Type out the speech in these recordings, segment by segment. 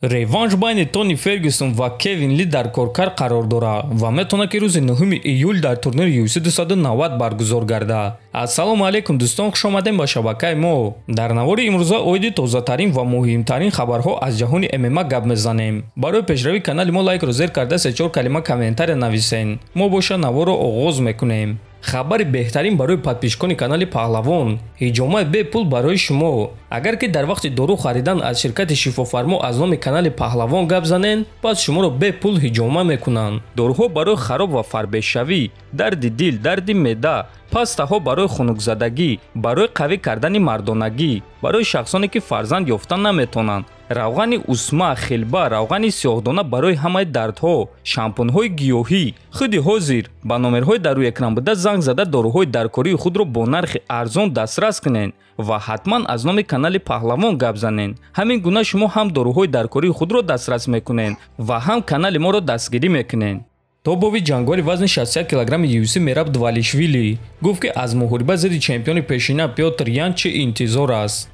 Реванш байни Тони Фергюсон ва Кевин Ли дар коркар қарор дорад ва метавонад, ки рӯзи 9 июл дар турнири UFC 290 баргузор гардад. Ассалому алайкум, дӯстон, хуш омадем ба шабакаи мо. Дар навори имрӯза оиди тозатарин ва муҳимтарин хабарҳо аз ҷаҳони ММА гап мезанем. Барои пешравии канали мо лайкро зер карда, се-чор калима комментария нависен. Мо боша наворро оғоз мекунем. Хабари беҳтарин барои подписчикони канали Паҳлавон: ҳиҷомаи бепул барои шумо. Агар ки дар вақти дору харидан аз ширкати Шифофармо аз номи канали Паҳлавон гап занен, пас шуморо бепул ҳиҷома мекунанд. Доруҳо барои хароб ва фарбешавӣ, дарди дил, дарди меъда, пастаҳо барои хунукзадагӣ, барои қавӣ кардани мардонагӣ, барои шахсоне, ки фарзанд ёфта наметавонанд, равғани усма, хилба, равғани сиёҳдона барои ҳамаи дардҳо, шампунҳои гиёҳӣ. Худи ҳозир ба номерҳои дар рӯи экран буда занг зада, доруҳои даркории худро бо нархи арзон дастрас кунед ва ҳатман аз номи канали Паҳлавон гап занед. Ҳамин гуна шумо ҳам доруҳои даркории худро дастрас мекунед ва ҳам канали моро дастгирӣ мекунед. Тобови ҷангвари вазни 61 килограмми UFC Мераб Двалишвили гуфт, ки аз муҳориба зидди чемпиони пешина Пётр Ян чӣ интизор аст.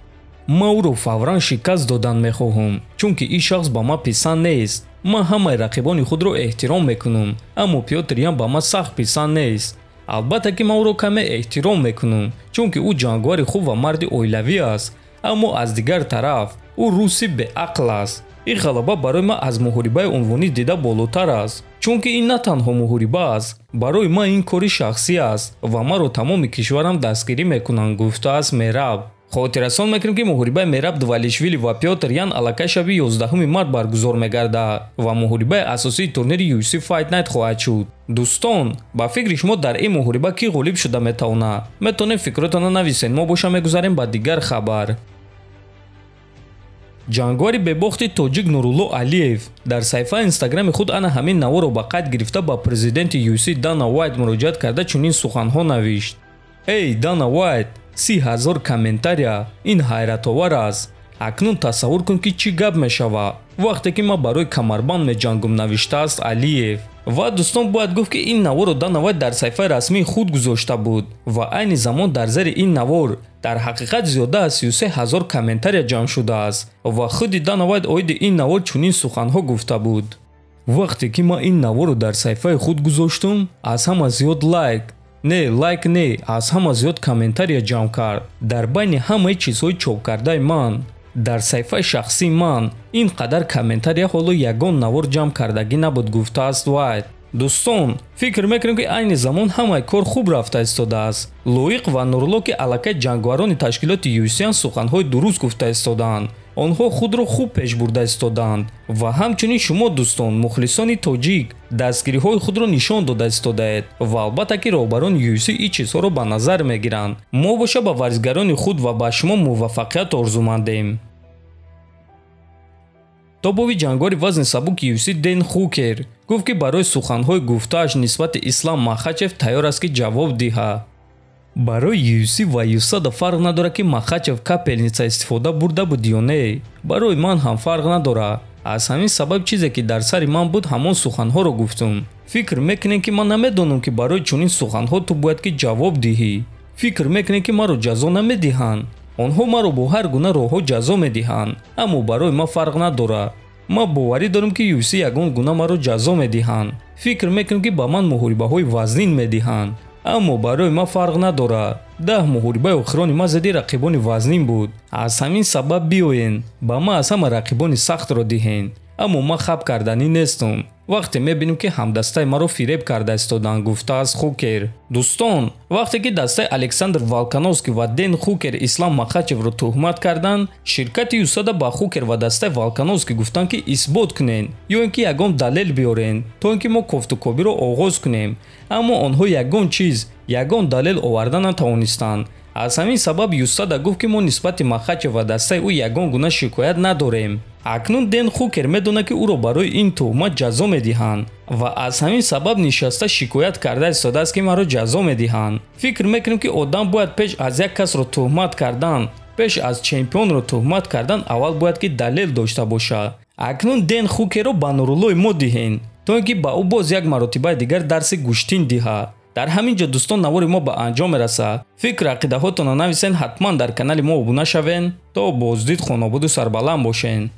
Ман ӯро фавран шикаст додан мехоҳам, чунки ин шахс ба ман писанд нест. Ман ҳамаи рақибони худро эҳтиром мекунам, аммо Пётр Ян ба ман сахт писанд нест. Албатта, ки ман ӯро каме эҳтиром мекунам, чунки ӯ ҷангвари хуб ва марди оилавӣ аст, аммо аз дигар тараф ӯ руси беақл аст. Ин ғалаба барои ман аз муҳорибаи унвонӣ дида болотар аст, чунки ин на танҳо муҳориба аст, барои ман ин кори шахсӣ аст ва маро тамоми кишварам дастгирӣ мекунанд, гуфтааст Мераб. Хотиррасон мекунем, ки муҳорибаи Мераб Двалишвили ва Пётр Ян аллакай шаби 11 март баргузор мегардад ва муҳорибаи асосии турнири UFC Fight Night хоҳад шуд. Дӯстон, ба фикри шумо, дар ин муҳориба кӣ ғолиб шуда метавонад? Метавонед фикротонро нависед, мо боша мегузарем ба дигар хабар. Ҷангвари бебохти тоҷик Нурулло Алиев дар саҳифаи инстаграми худ ана ҳамин наворро ба қайд гирифта, ба президенти UFC Дана Уайт муроҷиат карда, чунин суханҳо навишт: «Эй Дана Уайт, 30 000 комментария, ин ҳайратовар аст. Акнун тасаввур кун, ки чӣ гап мешавад, вақте ки ман барои камарбанд меҷангум», навиштааст Алиев. Ва, дӯстон, бояд гуфт, ки ин наворро Дана Вайт дар саҳифаи расмии худ гузошта буд ва айни замон дар зери ин навор дар ҳақиқат зиёда аз 33 000 комментария ҷамъ шудааст ва худи Дана Вайт оиди ин навор чунин суханҳо гуфта буд: «Вақте ки ман ин наворро дар саҳифаи худ гузоштум, аз ҳама зиёд лайк, не, лайк не, аз ҳама зиёд комментария ҷамъ кард дар байни ҳамаи чизҳои чопкардаи ман дар саҳифаи шахсии ман. Ин қадар комментария ҳоло ягон навор ҷамъ кардагӣ набуд», гуфтааст Вайт. Дӯстон, фикр мекунем, ки айни замон ҳамаи кор хуб рафта истодааст. Лоиқ ва Нурулло, ки аллакай ҷангварони ташкилоти UFC, суханҳои дуруст гуфта истодаанд. Онҳо худро хуб пеш бурда истодаанд ва ҳамчунин шумо, дӯстон, мухлисони тоҷик, дастгириҳои худро нишон дода истодаед ва албатта, ки роҳбарони UFC ин чизҳоро ба назар мегиранд. Мо боша ба варзигарони худ ва ба шумо муваффақият орзумандем. Тобови ҷангвари вазни сабуки UFC Ден Хукер гуфт, ки барои суханҳои гуфтааш нисбати Ислам Махачев тайёр аст, ки ҷавоб диҳад. Барои UFC ва USADA фарқ надорад, ки Махачев капельница истифода бурда буд ё не. Барои ман ҳам фарқ надорад. Аз ҳамин сабаб чизе, ки дар сари ман буд, ҳамон суханҳоро гуфтум. Фикр мекунем, ки ман намедонам, ки барои чунин суханҳо ту бояд ки ҷавоб диҳӣ? Фикр мекунем, ки маро ҷазо намедиҳанд? Онҳо маро бо ҳар гуна роҳҳо ҷазо медиҳанд, аммо барои ман фарқ надорад. Ман боварӣ дорам, ки UFC ягон гуна маро ҷазо медиҳанд. Фикр мекунам, ки ба ман муҳорибаҳои вазнин медиҳанд, аммо барои ман фарқ надорад. 10 муҳорибаи охирони ман зидди рақибони вазнин буд. Аз ҳамин сабаб биёен, ба ман аз ҳама рақибони сахтро диҳен, аммо ман хаб карданӣ нестам, вақте мебинем, ки ҳамдастаи маро фиреб карда истодаанд, гуфтааст Хукер. Дӯстон, вақте ки дастаи Александр Волкановский ва Ден Хукер Ислам Махачевро тӯҳмат карданд, ширкати USADA ба Хукер ва дастаи Волкановский гуфтанд, ки исбот кунед ё ин ки ягон далел биёрен, то ин ки мо кофтукобиро оғоз кунем, аммо онҳо ягон чиз, ягон далел оварда натавонистанд. Аз ҳамин сабаб USADA гуфт, ки мо нисбати Махачев ва дастаи ӯ ягон гуна шикоят надорем. Акнун Ден Хукер медонад, ки ӯро барои ин тӯҳмат ҷазо медиҳанд ва аз ҳамин сабаб нишаста шикоят карда истодааст, ки маро ҷазо медиҳанд. Фикр мекунем, ки одам бояд пеш аз як касро тӯҳмат кардан, пеш аз чемпионро тӯҳмат кардан, аввал бояд ки далел дошта бошад. Акнун Ден Хукерро ба Нуруллои мо диҳен, то ин ки ба ӯ боз як маротибаи дигар дарси гӯштин диҳад. Дар ҳамин ҷо, дӯстон, навори мо ба анҷом мерасад. Фикр ақидаҳотонро нависен, ҳатман дар канали мо обуна шавен. То боздид, хонободу сарбаланд бошен.